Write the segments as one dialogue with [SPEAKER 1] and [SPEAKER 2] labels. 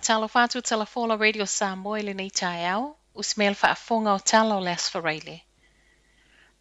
[SPEAKER 1] Faatalofa atu Talafola Radio Samoa i lenei taeao, usi mai le faafofoga o tala o le Aso Faraile.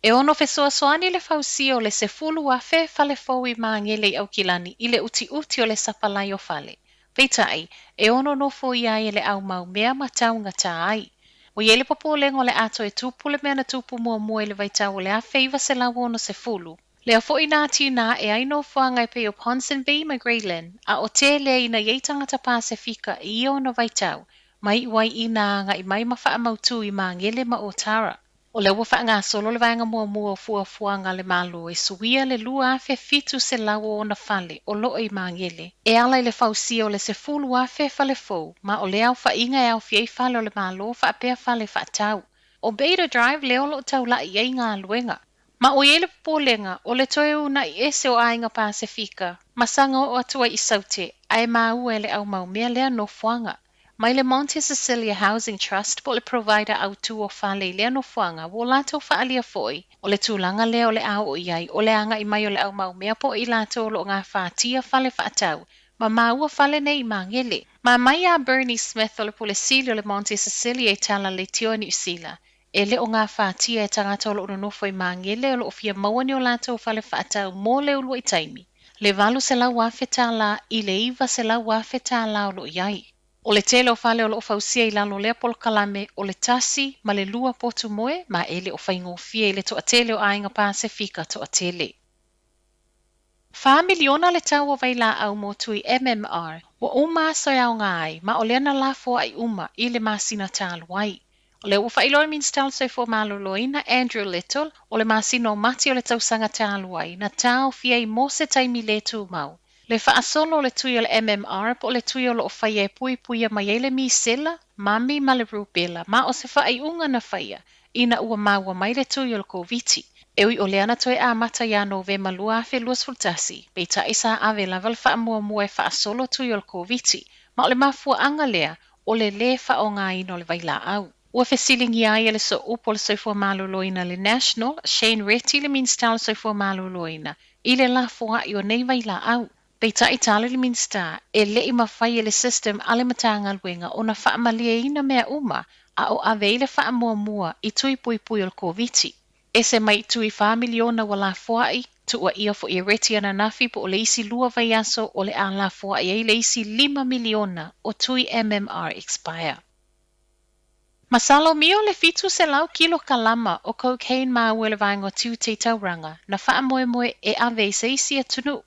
[SPEAKER 1] E ono fesoasoani le fausia o le 10,000 fale fou i Magele i Aukilani i le utiuti o le sapalai o fale. Peitai, e ono nofoia ai e le au mau mea ma taugata ai. Ua i ai le popolega o le a toe tupu le mea na tupu muamua i le vaitau o le 1960, lea foi na atinae ai nofoaga e pei o Ponsonby ma Grey Lynn, a o tele ina i ai tagata Pasefika i ia ona vaitau, ma iu ai ina agai mai ma faamautu i Magele ma Otara. O lea ua faagasolo le vaega muamua o fuafuaga a le Malo e suia le 2,706 fale o lo o i Magele e ala i le fausia o le 10,000 fale fou, ma o lea aofaiga e aofia ai fale o le Malo faapea fale faatau. O Bader Drive lea o lo o taulai i ai galuega. Ma ua i ai le popolega o le toe uunai ese o aiga Pasefika ma saga oo atu ai i Saute ae maua e le au mau mea lea nofoaga. Mai le Monte Cecilia Housing Trust po o le provider autū o fale i lea nofoaga ua latou faaalia foi o le tulaga lea o le a oo i ai o le agai mai o le au mau mea po o i latou o lo o gafatia fale faatau ma maua fale nei i Magele. Ma mai ia Bernie Smith o le Pule Sili o le Monte Cecilia i tala leitioa Niu Sila e le o gafatia e tagata o lo o nonofo i Magele o lo o fia maua ni o latou fale faatau mo le uluai taimi le $800,000 i le $900,000 o lo o i ai. O le tele o fale o lo o fausia i lalo o lea polokalame o le tasi ma le lua potu moe ma e le o faigofie i le toatele o aiga Pasefika toatele. $4 miliona le tau o vailaau mo tui MMR ua uma aso e aoga ai ma o lea na lafoai uma i le masina talu ai. O lea ua faailoa e le Minisita o le Soifua Maloloina Andrew Little o le masina o Mati o le tausaga talu ai na taofia ai mo se taimi le tumau le faasolo o le tui o le MMR po o le tui o lo o faia e puipuia mai ai le misela, mami ma le rubella ma o se faaiuga na faia ina ua maua mai le tui o le Koviti. E ui o lea na toe amata ia Novema 2021, peitai sa ave lava le faamuamua e faasolo tui o le Koviti, ma o le mafuaaga lea o le lē faaaogaina o le vailaau. Ua fesiligia ai e le Sooupu o le Soifua Maloloina le National, Shane Reti le Minisita o le Soifua Maloloina, i le lafoai o nei vailaau. Peitai tali le Minisita, e le i mafai e le system a le Matagaluega ona faamalieina mea uma a o ave ai le faamuamua i tui puipui o le Koviti. Ese mai i tui $4 miliona ua lafoai, tuuaia foi e Reti ananafi po o le isi lua vaiaso o le a lafoai ai le isi $5 miliona o tui MMR expire. Masalomia le 700 kilokalama o cocaine maua e le Vaega o Tiute i Tauranga na faamoemoe e ave i se isi atunuu.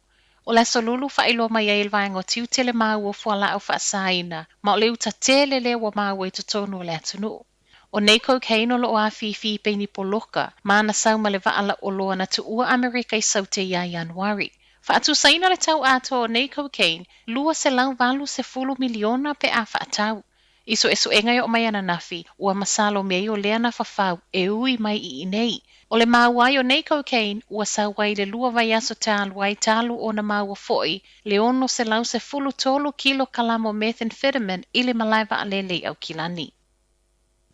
[SPEAKER 1] O le Aso Lulu faailoa mai ai e le Vaega o Tiute le maua o fualaau faasaina ma o le uta tele lea ua maua i totonu o le atunuu. O nei cocaine o lo o afifi i peini poloka ma na sau ma le vaa lauoloa na tuua Amerika i Saute ia Ianuari. Faatusaina le tau atoa o nei cocaine $280 miliona pe a faatau. I suesuega e oo mai ananafi, ua masalomia ai o lea na fafau e ui mai i inei. O le maua ai o nei cocaine ua sau ai le 2 vaiaso talu ai talu ona maua foi le 613 kilokalama o methamphetamine i le malae vaalele i Aukilani.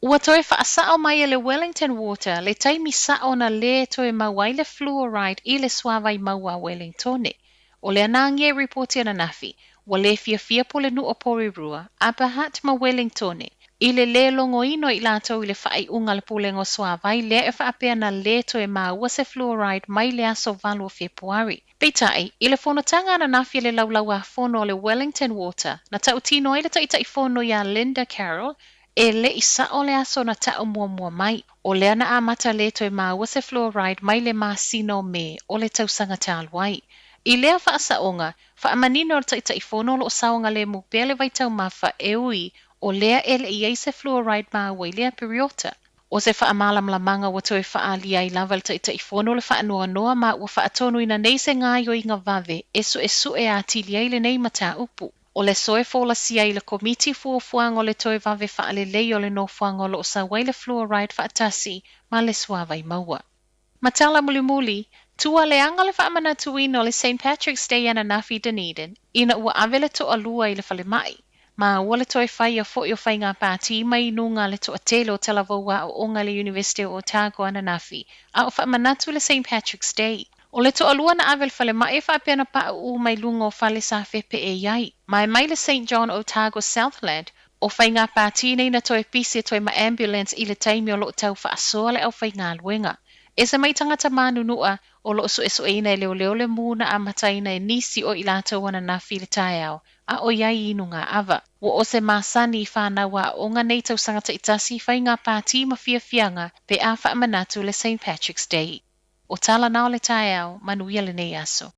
[SPEAKER 1] Ua toe faasao mai e le Wellington Water le taimi sao na lē toe maua ai le fluoride i le suāwai maua a Wellingtone. O lea na agia i ripoti ananafi, ua lē fiafia pulenuu o Porirua, Upper Hutt ma Wellingtone i le lē logoina o i latou i le faaiuga a le Pulega o Suāwai lea e faapea na lē toe maua se fluoride mai le aso 8 o Fepuari. Peitai, i le fonotaga ananafi a le Laulau-a-Fono a le Wellington Water, na tautino ai le Taitaifono iā Linda Carroll e le i sao le aso na tau muamua mai. O lea na amata lē toe maua se fluoride mai le masina o Me o le tausaga talu ai. I lea faasaoga, faamanino e le Taitaifono o lo o saogalemu pea le vaitaumafa e ui o lea e le i i ai se fluoride maua i lea piriota. O se faamalamalamaga ua toe faaalia ai lava e le Taitaifono le faanoanoa ma ua faatonuina nei se gaoioiga vave e suesue atili ai lenei mataupu. O le aso e folasia ai i le Komiti fuafuaga o le toe vave faalelei o le nofoaga o lo o sau ai le fluoride faatasi ma le suāwai maua. Ma tala mulimuli, tua leaga le faamanatuina o le St Patrick's Day ananafi i Dunedin ina ua ave le toalua i le falemai. Ma ua le toe faia foi o faiga pātī ma inuga a le toatele o talavou aoaoga i le Iunivesite o Otago ananafi a o faamanatu le St Patrick's Day. O le toalua na ave i le falemai faapea na pauu mai luga o fale sa fepeei ai. Ma e mai le St John Otago Southland, o faiga pātī nei na toe pisi toe ma ambulance i le taimi o loo tau faasoa le aufaigaluega. Ese mai tagata manunua o loo suesueina e leoleo le mu na amataina e nisi o i latou ananafi i le taeao, a o i ai inuga ava. Ua o se masani i whānau a'ooga nei tausaga taitasi faiga pātī ma fiafiaga pe a faamanatu le St. Patrick's Day. O tala na o le taeao, manuia lenei aso.